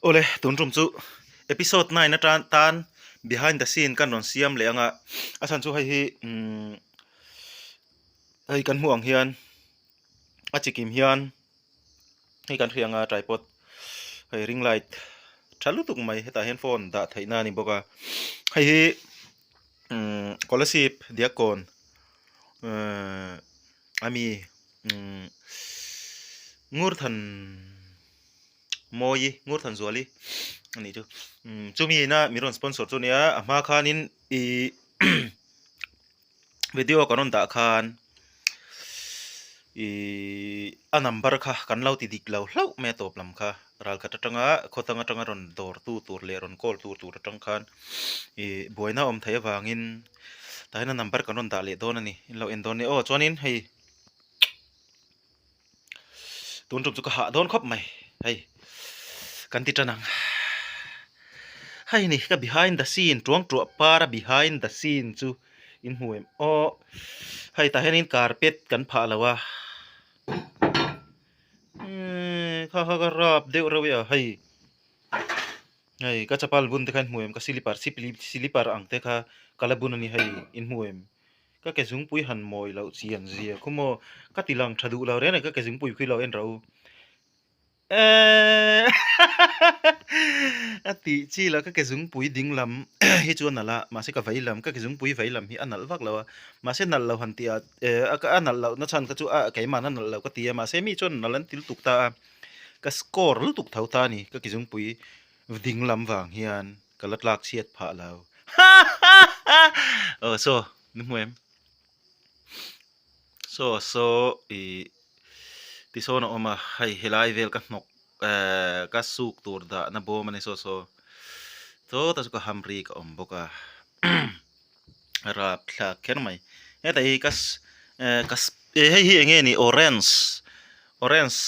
Awle tun tum chu episode 9 atan tan behind the scene kan rawn siam leh anga a chhan chu hei hi umm hei kan hmuh ang hian a chikim hian hei kan hria anga tripod hei ring light tha lutuk mai hetah hian phone dah theihna a ni bawk a hei hi umm kolasib diakkawn ehh ami umm ngurthan mawi ngurthanzuali a nih chu umm chumi ina mi rawn sponsor chu a nia a hma khanin ihh video kan rawn dah khan ihh a number kha kan lo ti dik lo hlauh mai a tawp lam kha ral khat atanga khawtang atanga rawn dawr tu tur leh rawn call tu tur atang khan ih buaina a awm theih avangin tah hian a number kan rawn dah leh dawn a ni in lo en dawn nia aw chuanin hei tun tum chu ka hah dawn khawp mai hei kan ti tan ang hei ni ka behind the scene tuang tuah para behind the scene chu in hmu em aw hei tah hianin carpet kan phah lo a eee kha kha ka rap deuh reuh e a hei hei ka chapal bun te kha in hmu em ka silipar silipar ang te kha ka la bun a ni hei in hmu em. Ka ke zungpui han mawi loh chian zia khu maw? Ka ti lang tha duh lo reng reng ka ke zungpui khi lo en rawh u. Eeeee a tih chi lah ka ke zungpui ding lam hi chu a nalh a, mahse ka vei lam ka ke zungpui vei lam hi a nalh vak lo a, mahse nalh lo han tih ah eh a nalh loh na chhan kha chu a keimahna nalh lo ka ti a, mahse mi chuan nalh an ti lutuk ta a, ka score lutuk tho ta a ni ka ke zungpui ding lam vang hian. Ka la tlak chhiat phah lo. Aw saw ni hmu em? Saw saw ih tisawn a awm a hei helai vel ka hnawk eh ka suk tur dahna bawm a ni saw saw chawta chu ka hamri ka awm bawk a rapthlak kher mai hetah hi ka eh ka hei hi eng nge ni orange orange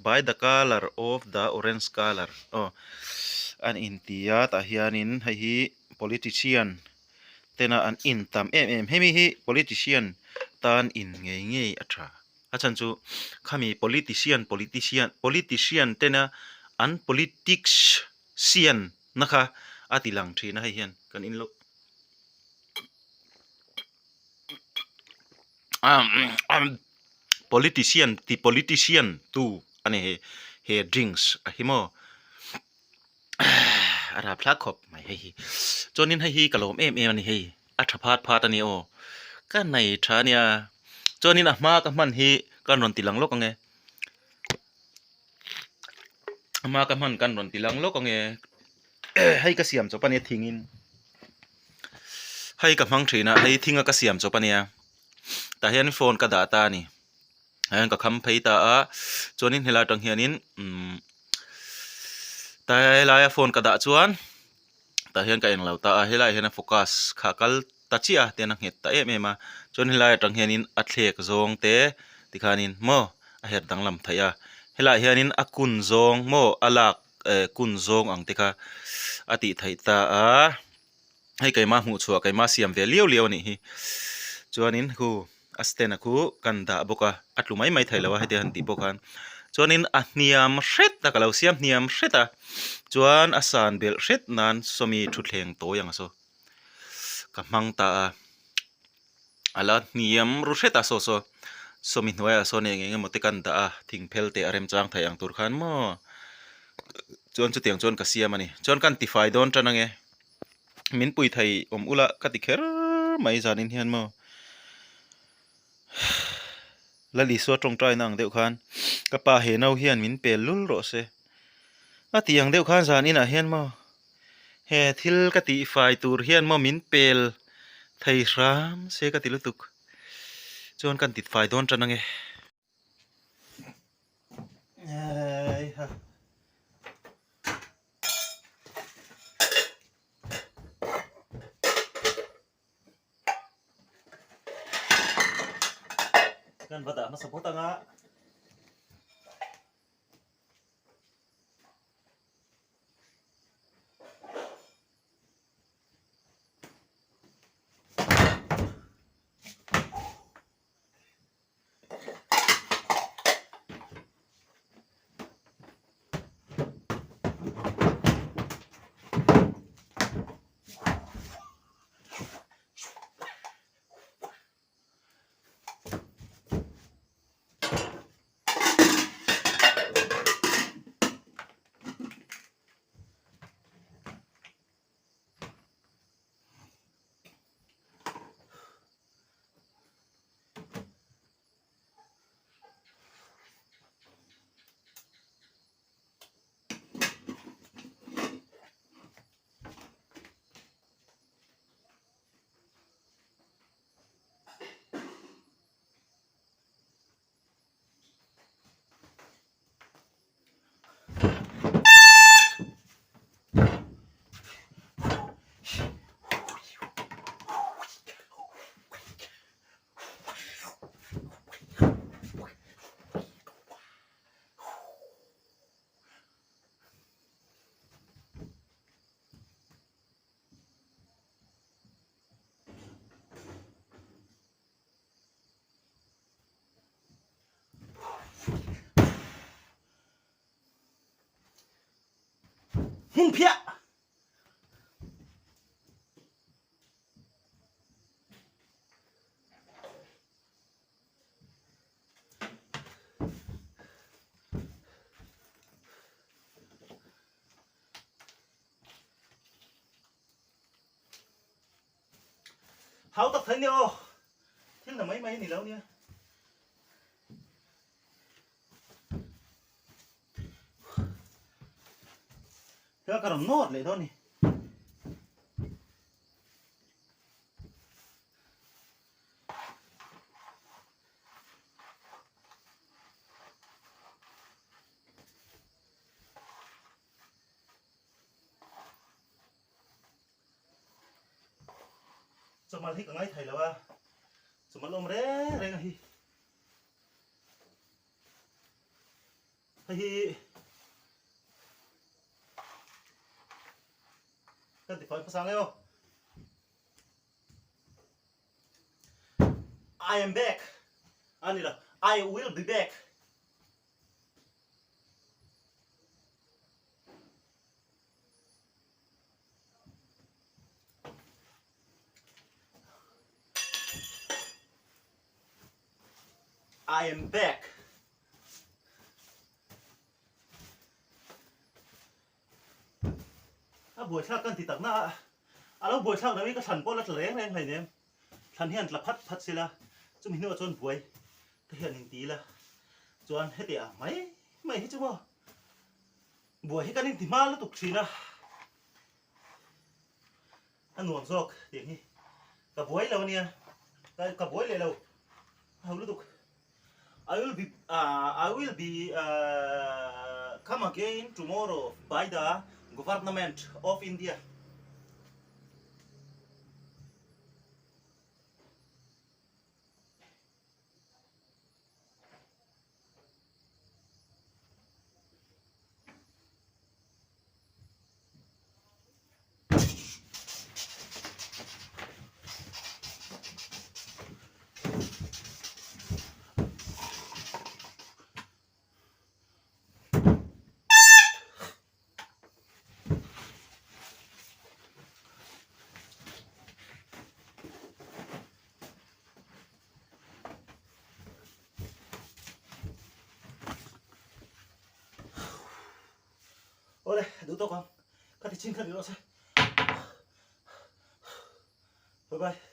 by the colour of the orange colour aw an inti a tah hianin hei hi politician tena an in tam em em hemi hi politician tan in ngei ngei a tha a chhan chu khami politician politician politician tena an politics sian na kha a ti lang thin a hei hian kan in loh Politician ti politician tu a ni hei he drinks a hi maw a rapthlak khawp mai hei hi chuanin hei hi ka lawm em em a ni hei a tha phat phat a ni aw ka nei tha a nia chuanin a hma ka hman hi ka rawn ti lang lawk ang e a hma ka hman kan rawn ti lang lawk ang e hei ka siam chawp a nia thingin hei ka hmang thin a hei thinga ka siam chawp a nia. Tah hian phone ka dah ta a ni hian ka kham phei ta a chuanin helai atang hianin umm helaia phone ka dah chuan tah hian ka englo ta a helaiah hian a focus kha a kal ta chiah a tian a nghet ta em em a chuan helai atang hianin a thlek zawng te tikhanin maw a her danglam theih a helaiah hianin a kun zawng maw a lak eh kun zawng ang te kha a tih theih ta a. Hei keimah hmuh chhuah keimah siam ve liau liau a nih hi chuanin khu a stand a khu kan dah bawk a a tlu mai mai thei lo a heti han tih pawh khan chuanin a hniam hret a ka lo siam hniam hret a chuan a san belh hret nan sawmi thutthleng tawi ang saw ka hmang ta a a la hniam ru hret a saw saw sawmi hnuaiah sawn eng eng emaw te kan dah a thingphel te a remchang thei ang tur khan maw chuan chutiang chuan ka siam a ni chuan ka tifai dawn tan ange. Min pui thei awm ula ka ti kher mai zanin hian maw Lal Isua tawngtaina ang deuh khan ka pa he no hian min pel lul rawh se a tih ang deuh khan zan inah hian maw he thil ka tih fai tur hian maw min pel thei hram se ka ti lutuk chuan kan tit fai dawn tan ange. Kan va dah hmasa phawt ang a. Phungphiah! Hau tak thei nia aw. Thil na mai mai a ni lo nia. Thil ka rawn nawt leh dawn ni. Chawhmal hi ka ngai thei lo a, chawhmal awm reng reng a hi. Hei hi kan ti fai hmasa nge aw. I am back a ni lo, I will be back. I am back. A buaithlak kan ti tak na a, a lo buaithlak lo hi ka thlan pawh la tla reng reng hleinem. Thlan hian tla phat phat sila, chumi hnuah chuan buai te hian in ti ila chuan heti ang mai mai hi chu maw buai hi kan inti hma lutuk thin a, a nuam zawk tih hi ka buai lo ania, ka buai leh lo a ho lutuk. I will be I will be come again tomorrow by the government of India. Awle, duh tawk ang. Ka ti chin kha ni rawh se. Bye bye.